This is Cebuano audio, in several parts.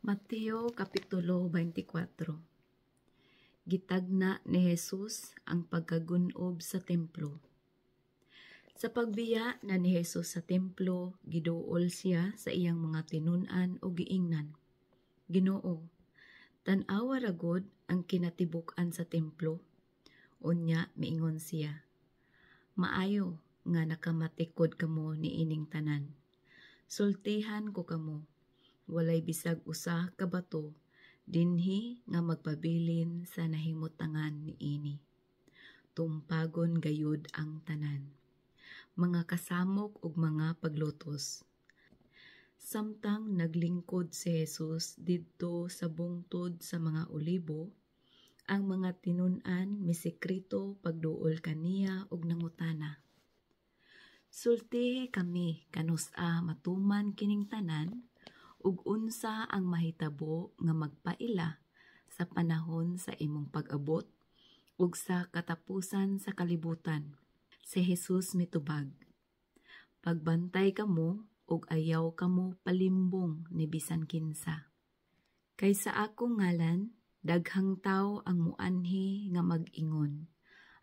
Mateo Kapitulo 24. Gitagna ni Jesus ang pagkagun-ob sa templo. Sa pagbiya na ni Jesus sa templo, giduol siya sa iyang mga tinun-an ug giingnan, "Ginoo, tan-awa ra gud ang kinatibuk-an sa templo." Unya miingon siya, "Maayo nga nakamatikod kamo niining tanan. Sultihan ko kamo, walay bisag usa ka bato dinhi nga magpabilin sa nahimutangan niini. Tumpagon gayud ang tanan." Mga kasamok ug mga paglutos. Samtang naglingkod si Jesus didto sa bungtod sa mga Olibo, ang mga tinun-an misekreto pagduol kaniya ug nangutana, "Sultihi kami kanus-a matuman kining tanan ug unsa ang mahitabo nga magpaila sa panahon sa imong pag-abot ug sa katapusan sa kalibutan?" Si Jesus mitubag, "Pagbantay kamo ug ayaw kamo palimbong ni bisan kinsa. Kay sa akong ngalan, daghang tawo ang muanhi nga mag-ingon,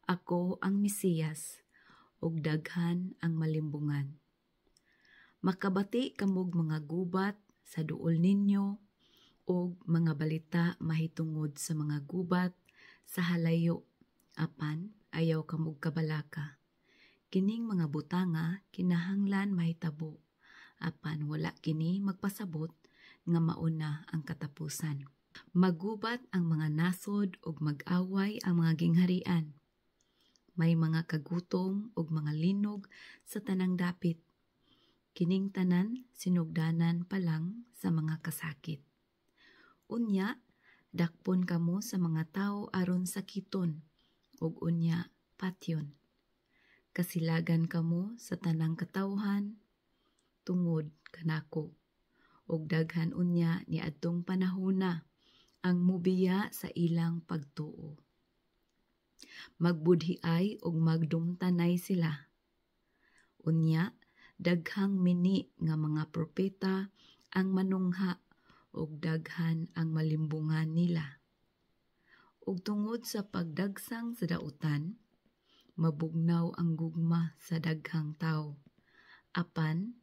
'Ako ang Mesiyas,' ug daghan ang malimbungan. Makabati kamog mga gubat sa duol ninyo ug mga balita mahitungod sa mga gubat sa halayo, apan ayaw kamog kabalaka. Kining mga butanga kinahanglan mahitabo, apan wala kini magpasabot nga mauna ang katapusan. Magubat ang mga nasod ug mag-away ang mga gingharian. May mga kagutom ug mga linog sa tanang dapit. Kining tanan sinugdanan pa lang sa mga kasakit. Unya, dakpon kamo sa mga tawo aron sakiton, ug unya patyon. Kasilagan kamo sa tanang katawhan tungod kanako. Ug daghan unya niadtong panahona ang mubiya sa ilang pagtuo. Magbudhiay ug magdumtanay sila. Unya, daghang mini nga mga propeta ang manungha ug daghan ang malimbungan nila. Ug tungod sa pagdagsang sa dautan, mabugnaw ang gugma sa daghang tawo. Apan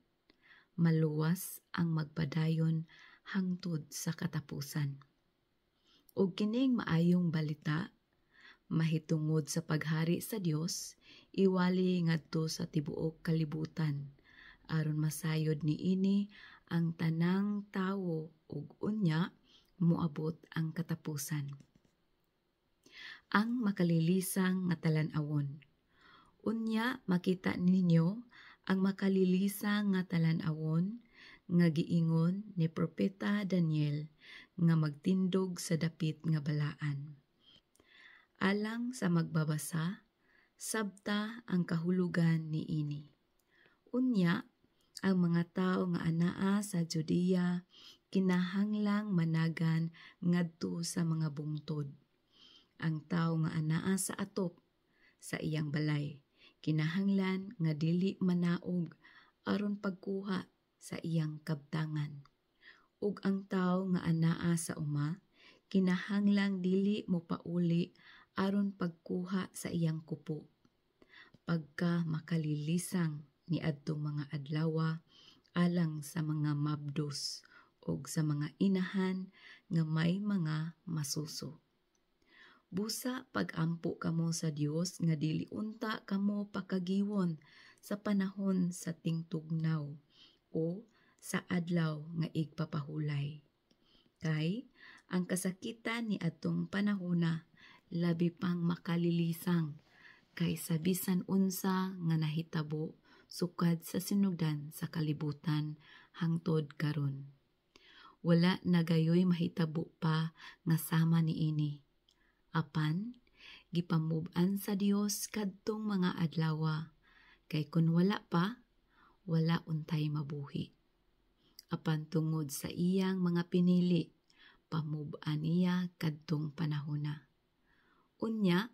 maluwas ang magpadayon hangtod sa katapusan. Ug kining maayong balita mahitungod sa paghari sa Dios iwali ngadto sa tibuok kalibutan aron masayod niini ang tanang tawo ug unya moabot ang katapusan. Ang makalilisang nga talan-awon. Unya makita ninyo ang makalilisang nga talan-awon nga giingon ni Propeta Daniel nga magtindog sa dapit nga balaan. Alang sa magbabasa, sabta ang kahulugan niini. Unya, ang mga tawo nga anaa sa Judea kinahanglang managan ngadto sa mga bungtod. Ang tawo nga anaa sa atop sa iyang balay kinahanglan nga dili manaog aron pagkuha sa iyang kabtangan. Ug ang tawo nga anaa sa uma kinahanglang dili mopauli aron pagkuha sa iyang kupo. Pagka makalilisang niadtong mga adlawa alang sa mga mabdos ug sa mga inahan nga may mga masuso. Busa pag-ampo kamo sa Dios nga dili unta kamo pakagiwon sa panahon sa tingtugnaw o sa adlaw nga igpapahulay. Kay ang kasakitan ni atong panahona labi pang makalilisang kaysa bisan unsa nga nahitabo sukad sa sinugdan sa kalibutan hangtod karon. Wala na gayoy mahitabo pa nga sama niini. Apan gipamub-an sa Dios kadtong mga adlawa kay kun wala pa, wala untay mabuhi. Apan tungod sa iyang mga pinili, pamub-an niya kadtong panahona. Unya,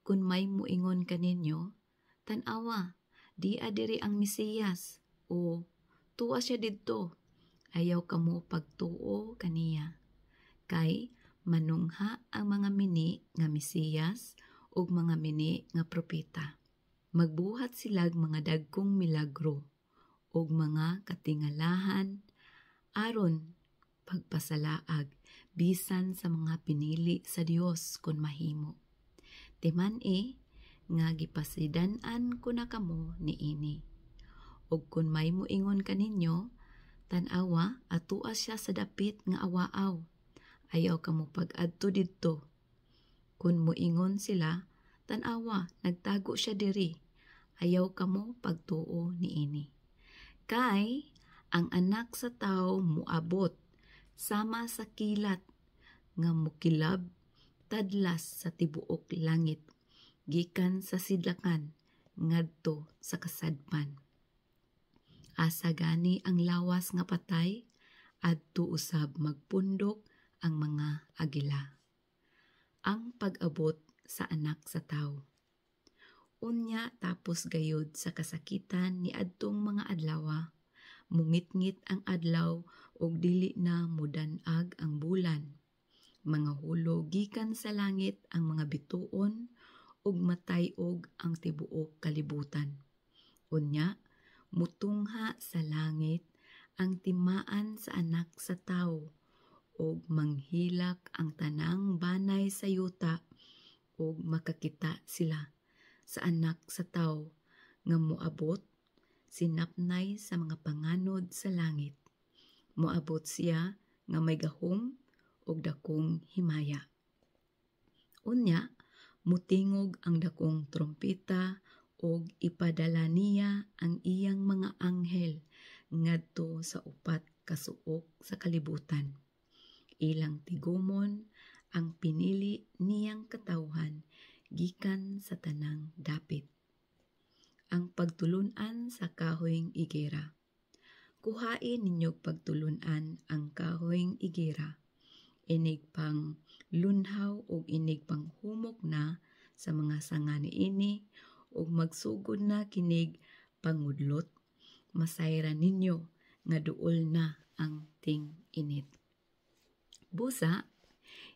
kun may muingon kaninyo, 'Tan-awa, di diri ang Mesiyas,' o 'Tua siya didto,' Ayaw kamo pagtuo kaniya. Kay manungha ang mga mini nga Mesiyas ug mga mini nga propeta. Magbuhat silag mga dagkong milagro ug mga katingalahan aron pagpasalaag bisan sa mga pinili sa Dios kon mahimo. Timan-i nga gipasidan-an ko na kamo niini. Ug kun may moingon kaninyo, "Tan-awa, atua siya sa dapit nga awaaw," ayaw kamo pag-adto didto. Kun moingon sila, "Tan-awa, nagtago siya diri," ayaw kamo pagtuo niini. Kay ang Anak sa Tawo moabot sama sa kilat nga mokilab tadlas sa tibuok langit gikan sa sidlakan ngadto sa kasadpan. Asa gani ang lawas nga patay, adto usab magpundok ang mga agila. Ang pag-abot sa Anak sa Tawo. Unya tapos gayud sa kasakitan ni adtong mga adlawa, mungitngit ang adlaw ug dili na mudan-ag ang bulan. Mangahulog gikan sa langit ang mga bituon ug matay-og ang tibuok kalibutan. Unya mutungha sa langit ang timaan sa Anak sa Tawo ug manghilak ang tanang banay sa yuta ug makakita sila sa Anak sa Tawo nga moabot sinapnay sa mga panganod sa langit. Moabot siya nga may gahom ug dakong himaya. Unya mutingog ang dakong trompeta ug ipadala niya ang iyang mga anghel ngadto sa upat ka suok sa kalibutan. Ilang tigumon ang pinili niyang katawhan gikan sa tanang dapit. Ang pagtulun-an sa kahoyng igera. Kuhain ninyog pagtulun-an ang kahoyng igera. Inig pang lunhaw ug inig pang humok na sa mga sanga niini ug magsugod na kinig pangudlot, masayran ninyo nga duol na ang ting-init. Busa,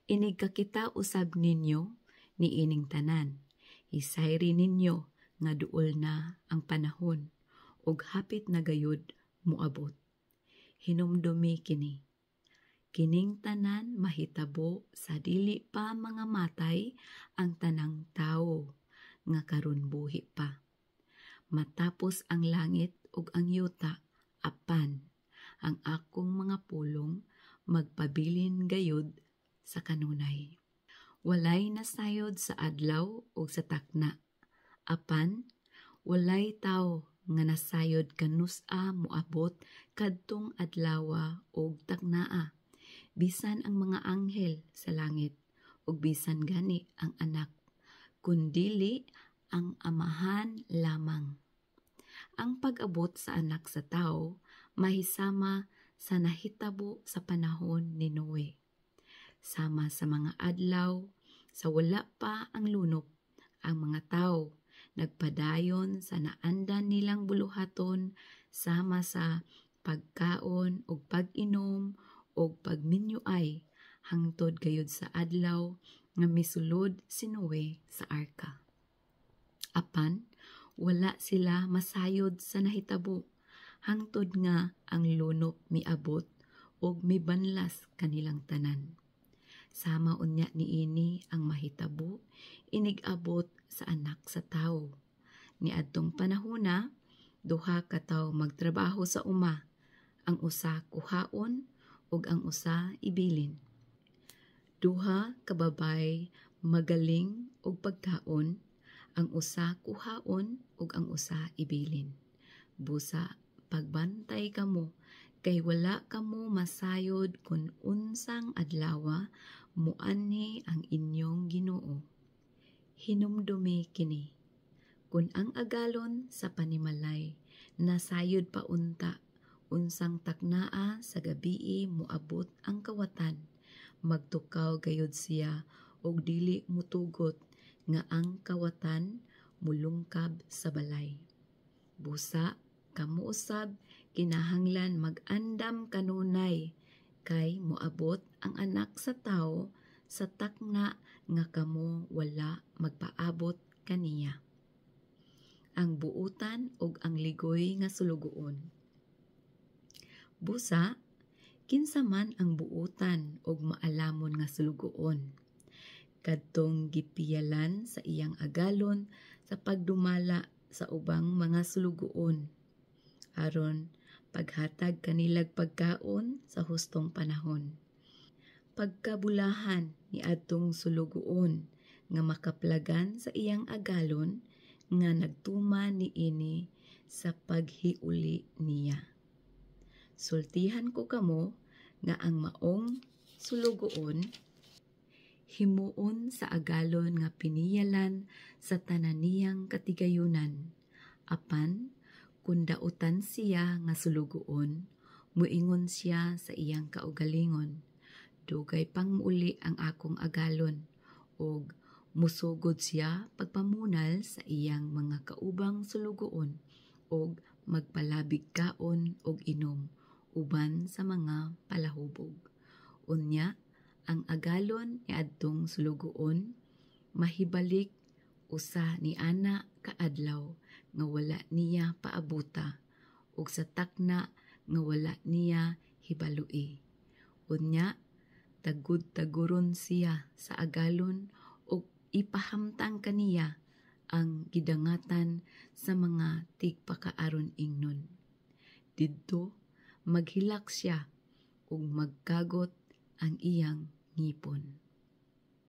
inig kakita usab ninyo niining tanan, hisayri ninyo nga duol na ang panahon ug hapit na gayud moabot. Hinumdumi kini. Kining tanan mahitabo sa dili pa mga matay ang tanang tawo nga karon buhi pa. Matapos ang langit ug ang yuta, apan ang akong mga pulong magpabilin gayud sa kanunay. Walay nasayod sa adlaw ug sa takna. Apan walay tawo nga nasayod kanus-a moabot kadtong adlawa ug taknaa, bisan ang mga anghel sa langit ug bisan gani ang Anak, kundili ang Amahan lamang. Ang pag-abot sa Anak sa Tawo mahisama sa nahitabo sa panahon ni Noe. Sama sa mga adlaw sa wala pa ang lunop, ang mga tao nagpadayon sa naandan nilang buluhaton sama sa pagkaon ug pag-inom ug pagminyuay hangtod gayud sa adlaw nga misulod si Noe sa arka. Apan wala sila masayod sa nahitabo hangtod nga ang lunop miabot ug mibanlas kanilang tanan. Sama unya niini ang mahitabo inig-abot sa Anak sa Tawo. Niadtong panahona, duha ka tawo magtrabaho sa uma, ang usa kuhaon ug ang usa ibilin. Duha ka babay magaling og pagkaon, ang usa kuhaon ug ang usa ibilin. Busa pagbantay kamo kay wala kamo masayod kun unsang adlawa muanhi ang inyong Ginoo. Hinumdumi kini. Kun ang agalon sa panimalay nasayod pa unta unsang taknaa sa gabii moabot ang kawatan, magtukaw gayud siya og dili mutugot nga ang kawatan mulungkab sa balay. Busa kamo usab Kinahanglan mag-andam kanunay kay moabot ang Anak sa Tawo sa takna nga kamo wala magpaabot kaniya. Ang buutan ug ang ligoy nga sulugoon. Busa, kinsa man ang buutan ug maalamon nga sulugoon? Kadtong gipiyalan sa iyang agalon sa pagdumala sa ubang mga sulugoon aron paghatag kanilag pagkaon sa hustong panahon. Pagkabulahan ni adtong sulugoon nga makaplagan sa iyang agalon nga nagtuman niini sa paghiuli niya. Sultihan ko kamo nga ang maong sulugoon himuon sa agalon nga piniyalan sa tanan niyang katigayunan. Apan kun dautan siya nga sulugoon, muingon siya sa iyang kaugalingon, "Dugay pang muuli ang akong agalon," ug musugod siya pagpamunal sa iyang mga kaubang sulugoon ug magpalabig kaon ug inom uban sa mga palahubog. Unya ang agalon niadtong sulugoon mahibalik usa ni ana ka adlaw nga wala niya paabuta ug sa takna nga wala niya hibaloi. Unya tagud-taguron siya sa agalon ug ipahamtang kaniya ang gidangatan sa mga tigpakaaron ingnon. Didto maghilak siya ug magkagot ang iyang ngipon.